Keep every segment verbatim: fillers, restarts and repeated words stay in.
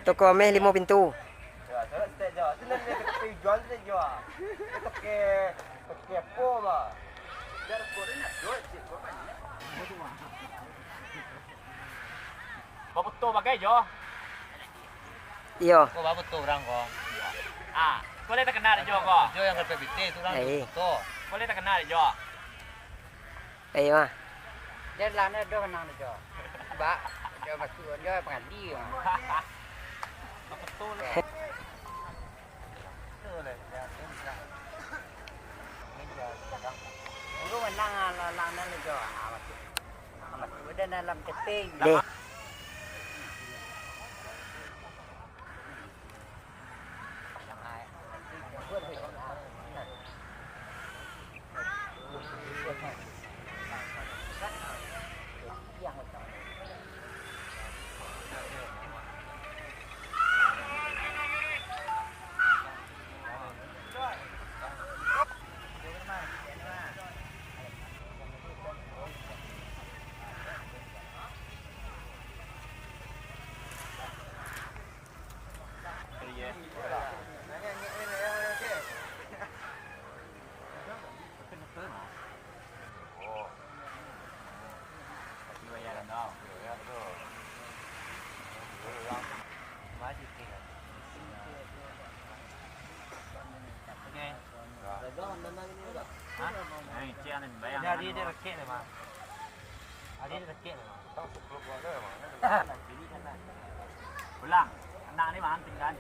Toko ameh limo pintu. Baputuh bagai jo. Iyo. Ko baputuh urang ko. Ah, ko lai takana jo ko. Jo yang karpet pitih tu urang. Ai. Ko lai takana jo. Iyo mah. Jan lah, ado kanang jo. Bak, jo masuak jo pangadi mah. Baputuh lah. Dulu menang alang-alang nan jo. Ah, masuk. Ah, masuk dah dalam keping. Deh. Hah? Nah, cik, anu, bayang. Jadi anu. Dia rekek memang. Jadi dia rekek memang. Pulang. Anak ni mah anting kan.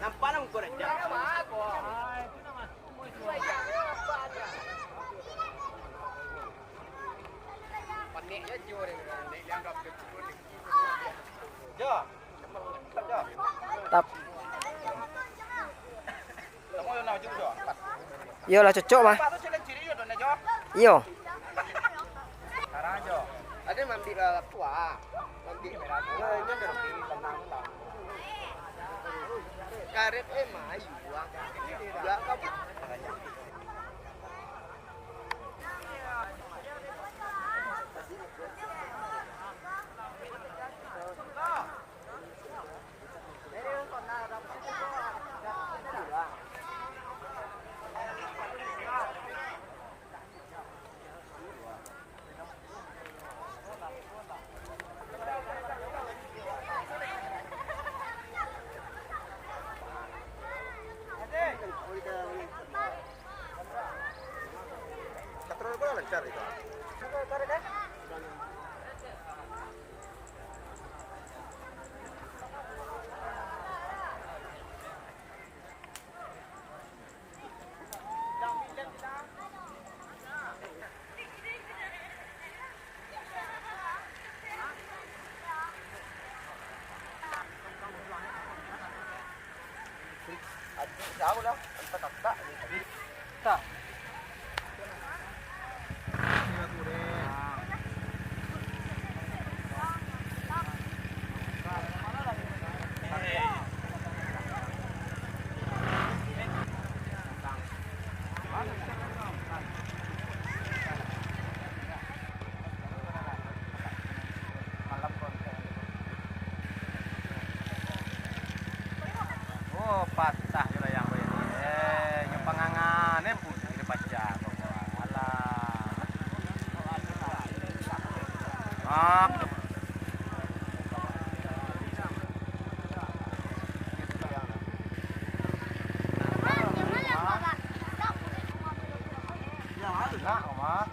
Nampak lah muka raja. Panik je jiwa dia. Jo. Jo. Tap. Iyolah, cocok mah. Iyo. Ada mambik lah lapua. Mambik merah. Nah, ini ada lebih tenang lah. Karet eh mayu ah. Ya kamu. Oh, patah jo layang ko ini. Eh, nyo pangangan, eh, putih dia pacah ko. Alah. Ah. Nak, Oma.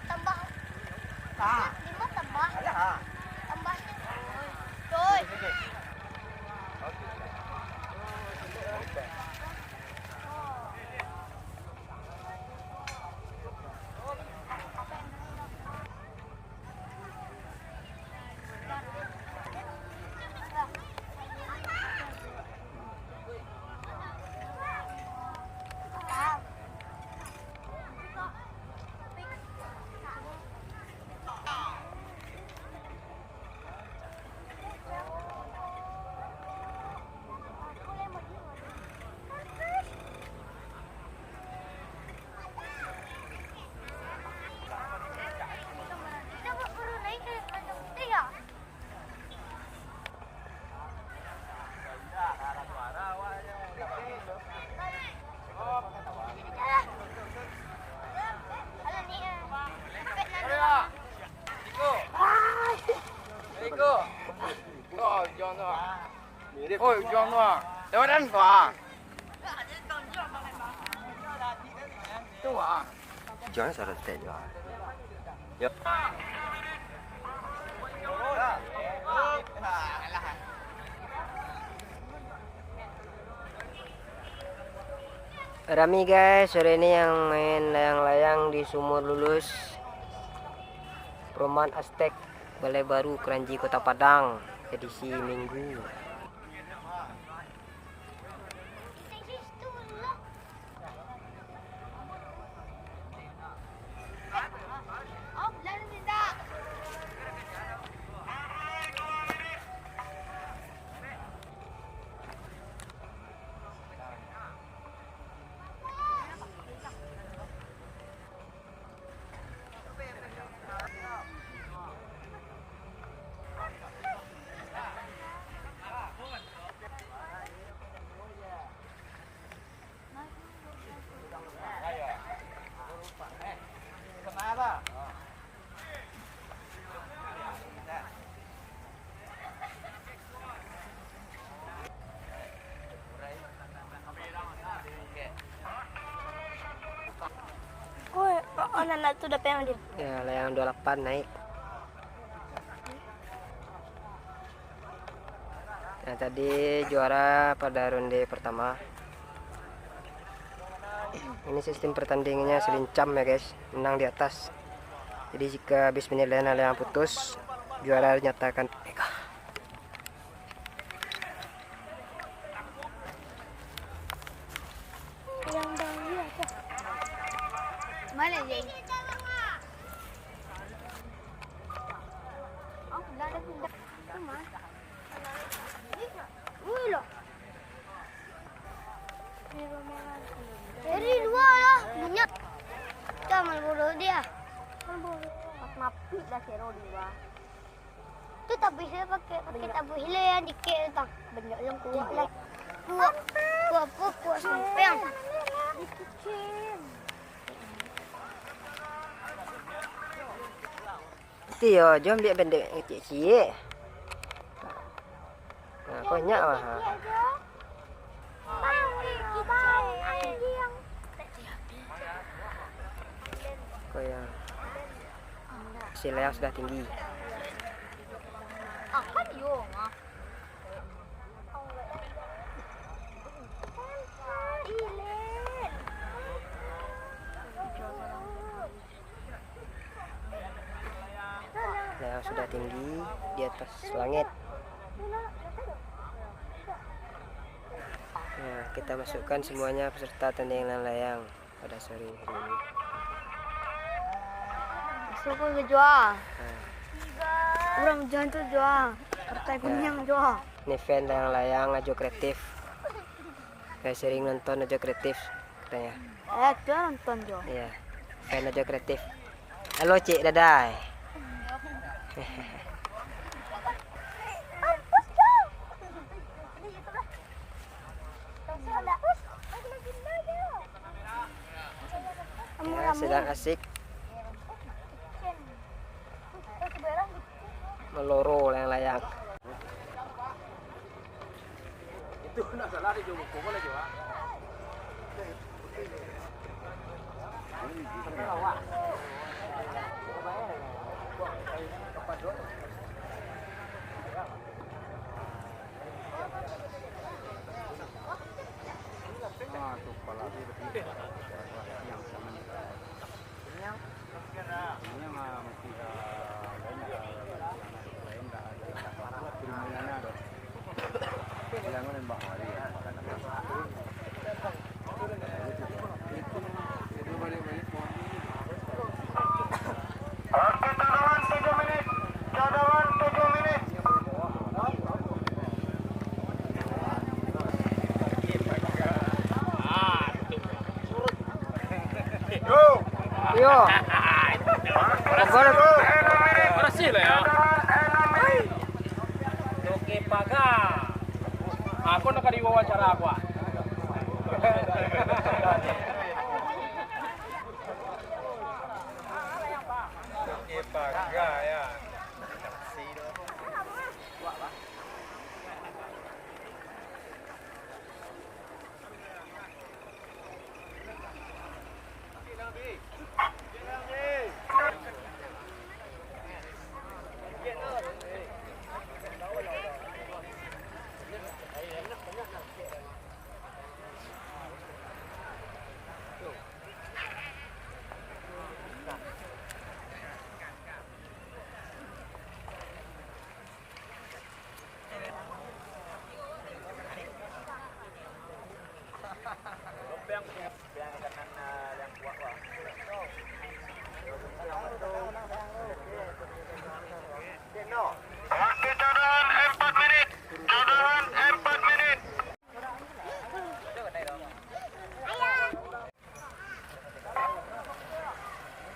Tambah. Lima tambah. Tambah. Coy. Oi, ujuang tu ah. Lewat dan tu ah. Tu ah. Ujuang ni sudah tek jo ah. Yo. Rami guys, sore ini yang main layang-layang di Sumur Lulus, Perumahan Aztek, Balai Baru, Kranji, Kota Padang, edisi Minggu. Anak tu dapek yang dia. Ya, layang dua lapan naik. Nah, tadi juara pada ronde pertama. Ini sistem pertandingannya salincam ya, guys. Menang di atas. Jadi, jika habis penilaian layang putus, juara dinyatakan. Yang bawah apa? Mana dia? Oh, dah ada pindah. Wih, loh. Dari luar lah, banyak. Jangan bodoh dia. Mapik lah sero dua. Tu tabuih dia pakai, pakai tabuih lah yang dikit tu, tang. Banyak yang kuat lah. Kuat, kuat apa? Kuat samping. Ti yo, jo ambiak pendek kecik-kecik. Nah, banyak lah. Kau yang hasil yang sudah tinggi. Layang sudah tinggi di atas langit. Nah, kita masukkan semuanya peserta tandingan layang pada sore hari ini. Masuk ke jua. Nah. Urang jangan tu jua. Partai Nah. Kuniang jua. Ini fan layang-layang Ajo Kreatif. Saya sering nonton Ajo Kreatif katanya. Eh, tu nonton jo. Iya. Fan Ajo Kreatif. Halo, Cik Dadai. Ya, sedang asik meloro layang-layang. Oke, cadangan tujuh menit. Cadangan tujuh menit. Yo. Yo. Berhasil lah ya. Oke, paga. Aku nak diwawancara aku, ah. Oke, paga ya. Waktu cadangan empat menit. Cadangan empat menit.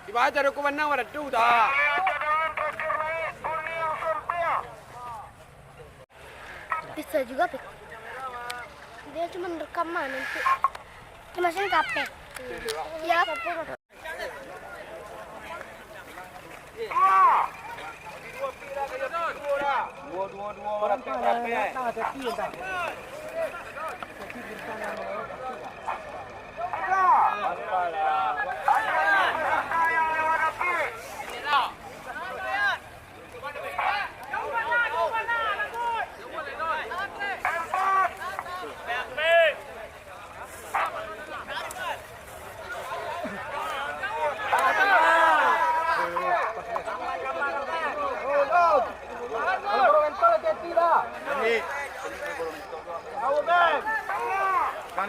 Dibaca dulu, manang wadah tu dah. Bisa juga, Pik. Dia cuma rekaman nanti. Dia masih K P. Ya. Dua, dua, dua, orang tengah, tengah.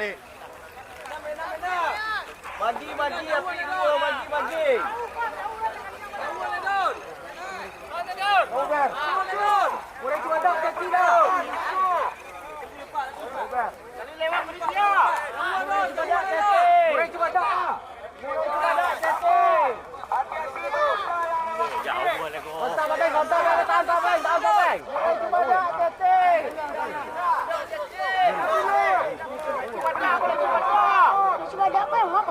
Bagi, bagi, api dulu, bagi, bagi. Over. Kurang cubadak, kaki dah. Over. Kurang cubadak, kaki. Kurang cubadak, ah. Kurang cubadak, kaki. Jauh boleh kok. Kontak, Bang, kontak, Bang, tahan, tahan, Bang, tahan, Bang. Kurang cubadak, kaki. Cubadak, Bang, apa?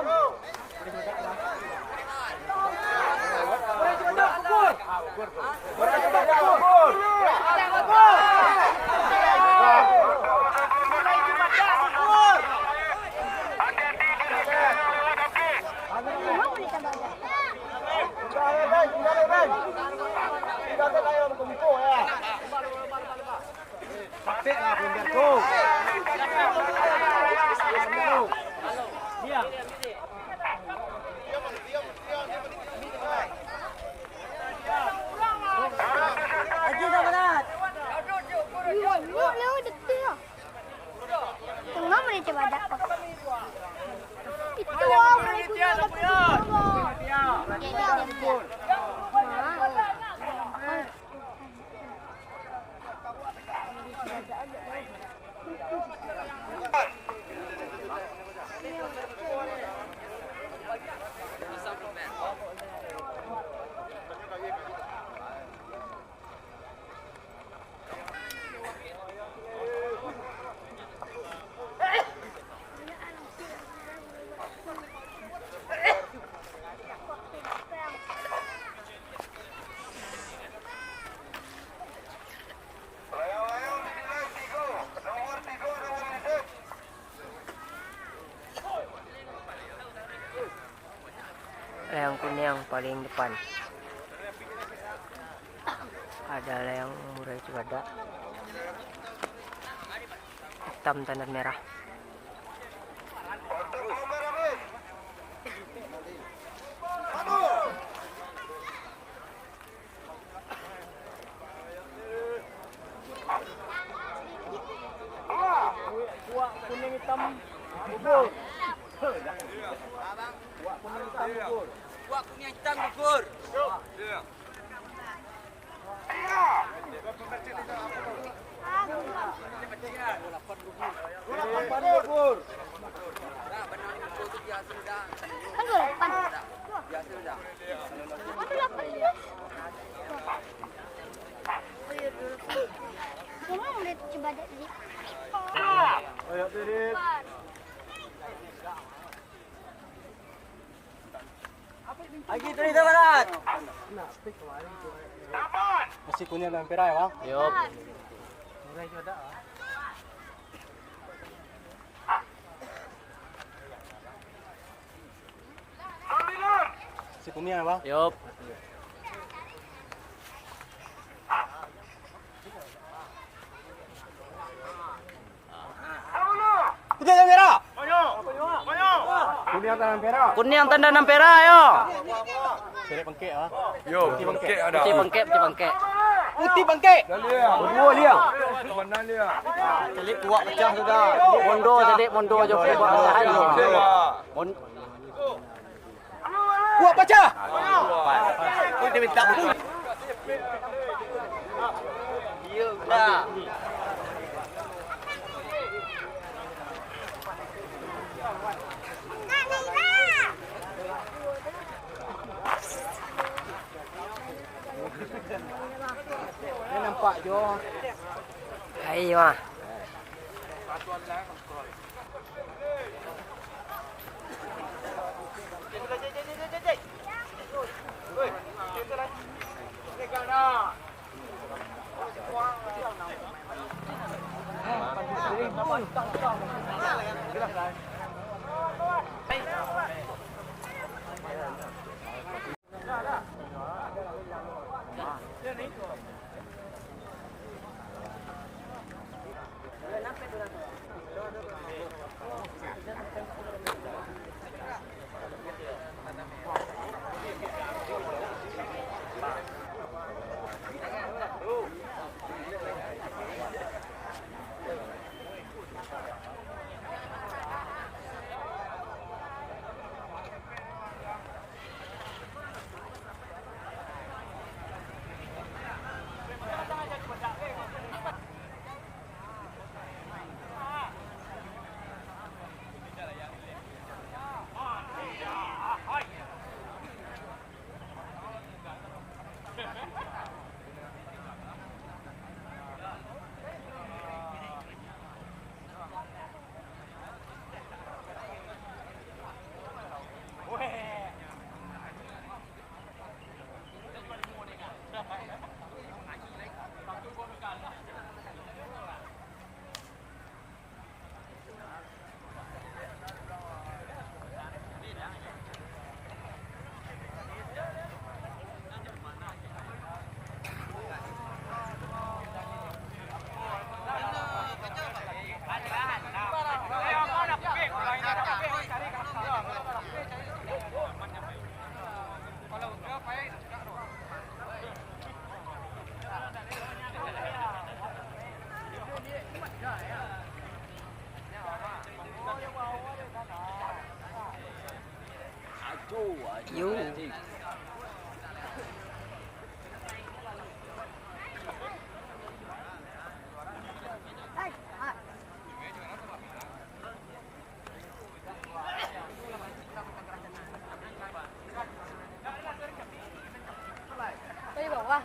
Tengah mereka badak. Itu, ah, mereka badak. Layang kuniang paling depan. Ada layang murai cubadak. Hitam tandan merah. Kuak kuning hitam gugur. Kuak kuning hitam gugur. Kuak kuning hitam gugur. Kan dua lapan. Kan dua lapan tu. Memang udah coba dek tadi. Lagi terus, Barat. Masih kuning dan merah, ya, Bang? Yup. Masih kuning, ya, Bang? Yup. Kuning dan merah. Kuning tanda nan merah, yo. Cari pengkek, ah. Yo, pengkek ada. Putih pengkek, putih pengkek. Putih pengkek. Dua liang. Mana liang? Cari kuak pecah sudah. Mondo, cari mondo jo kuak pecah. Mon- Kuak pacah. Kau dia minta. Dia nampak jo. Hai, wah. Yo. Dari bawah.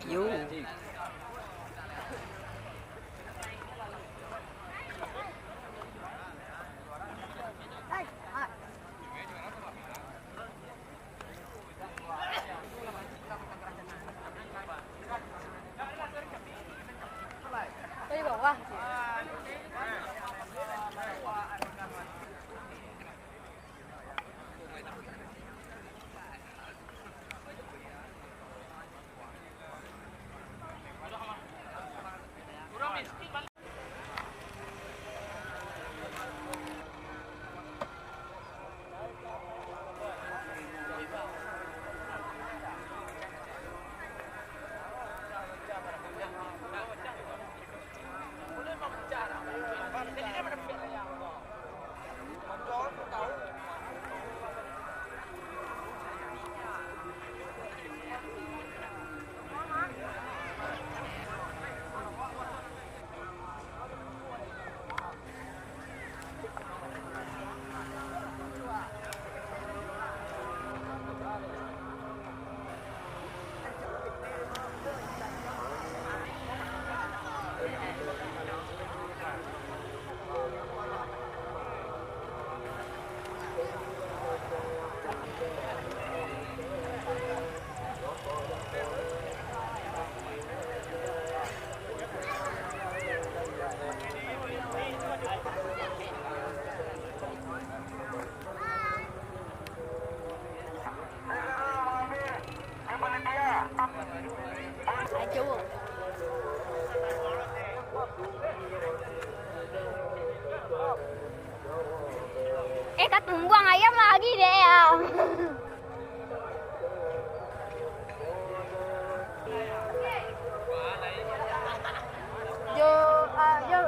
Yo. Dari bawah. Buang ayam lagi deh ya. Yo, ah, yo.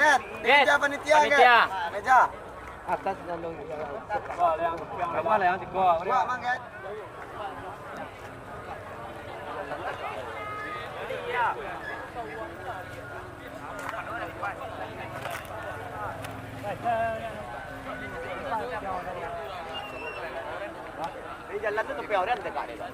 Ket, Ket, meja panitia, panitia. Ket. Meja. Atas lalu. Wah, yang, yang, yang, yang tiga. Wah, Mang, Ket. Di jalan tu sampai orang tegak dia.